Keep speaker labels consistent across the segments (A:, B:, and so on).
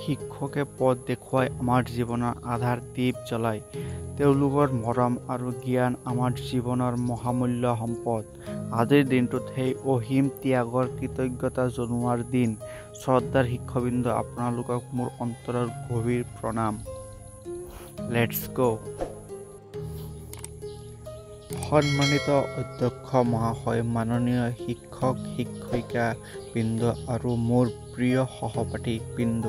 A: শিক্ষকে পথ দেখুৱাই আমাৰ জীৱনৰ আধাৰ দীপ জ্বলায়। তেওঁলোকৰ মৰম আৰু জ্ঞান আমাৰ জীৱনৰ মহামূল্য সম্পদ। আজিৰ দিনটোত সেই অসীম ত্যাগৰ কৃতজ্ঞতা জনোৱাৰ দিন। শ্ৰদ্ধাৰ শিক্ষকবৃন্দ, আপোনালোকক মোৰ অন্তৰৰ গভীৰ প্ৰণাম। Let's go. সন্মানিত অধ্যক্ষ মহাশয়, মাননীয় শিক্ষক শিক্ষয়িত্ৰী বৃন্দ আৰু মোৰ প্ৰিয় সহপাঠী বৃন্দ,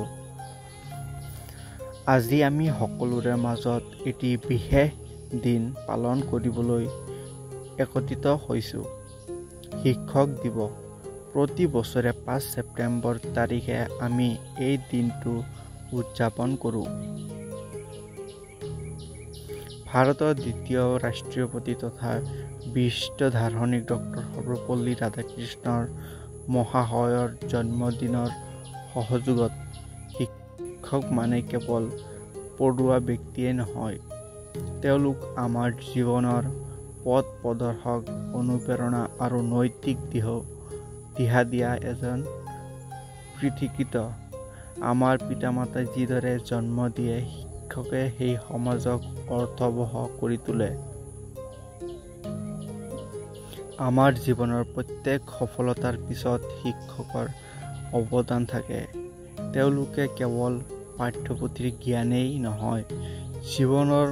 A: আজি আমি সকলোৰে মাজত এটি বিশেষ দিন পালন কৰিবলৈ একত্ৰিত হৈছোঁ, শিক্ষক দিৱস। প্ৰতি বছৰে 5 ছেপ্টেম্বৰ তাৰিখে আমি এই দিনটো উদযাপন কৰোঁ। ভাৰতৰ দ্বিতীয় ৰাষ্ট্ৰপতি তথা বিশিষ্ট দাৰ্শনিক ডক্টৰ সৰ্বপল্লী ৰাধাকৃষ্ণন মহাশয়ৰ জন্মদিনৰ সহযোগত। শিক্ষক মানে কেৱল পঢ়োৱা ব্যক্তিয়েই নহয়, তেওঁলোক আমাৰ জীৱনৰ পথ প্ৰদৰ্শক, অনুপ্ৰেৰণা আৰু নৈতিক দিহা দিয়া এজন পথিকৃৎ। আমাৰ পিতা-মাতাই যিদৰে জন্ম দিয়ে, শিক্ষকে সেই সমাজক অৰ্থবহ কৰি তোলে। আমাৰ জীৱনৰ প্ৰত্যেক সফলতাৰ পিছত শিক্ষকৰ অৱদান থাকে। তেওঁলোকে কেৱল পাঠ্যপুথিৰ জ্ঞানেই নহয়, জীৱনৰ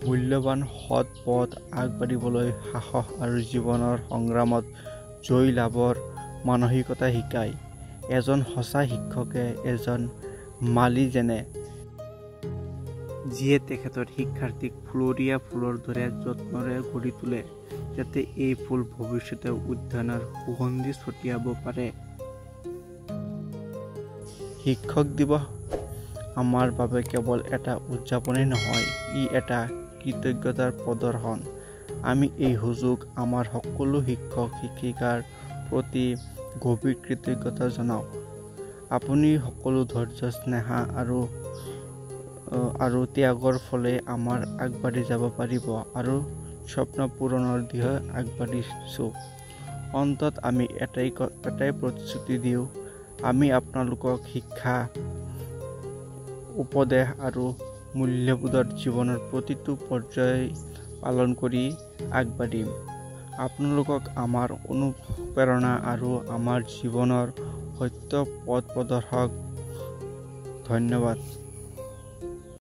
A: মূল্যৱান সৎ পথ আগবাঢ়িবলৈ সাহস আৰু জীৱনৰ সংগ্ৰামত জয় লাভৰ মানসিকতা শিকায়। এজন সঁচা শিক্ষকে এজন মালী যেনে, যিয়ে তেখেতৰ শিক্ষাৰ্থীক ফুলৰীয়া ফুলৰ দৰে যত্নৰে গঢ়ি তোলে, যাতে এই ফুল ভৱিষ্যতে উদ্যানৰ সুগন্ধি ছটিয়াব পাৰে। শিক্ষক দিৱস আমাৰ বাবে কেৱল এটা উদযাপনেই নহয়, ই এটা কৃতজ্ঞতাৰ প্ৰদৰ্শন। আমি এই সুযোগ আমাৰ সকলো শিক্ষক শিক্ষিকাৰ প্ৰতি গভীৰ কৃতজ্ঞতা জনাওঁ। আপুনি সকলো ধৈৰ্য, স্নেহ আৰু ত্যাগৰ ফলেই আমাৰ আগবাঢ়ি যাব পাৰিব আৰু স্বপ্ন পূৰণৰ দিশে আগবাঢ়িছোঁ। অন্তত আমি এটাই প্ৰতিশ্ৰুতি দিওঁ, আমি আপোনালোকক শিক্ষা, উপদেশ আৰু মূল্যবোধৰ জীৱনৰ প্ৰতিটো পৰ্যায় পালন কৰি আগবাঢ়িম। আপোনালোকক আমাৰ অনুপ্ৰেৰণা আৰু আমাৰ জীৱনৰ সত্য পথ প্ৰদৰ্শক। ধন্যবাদ।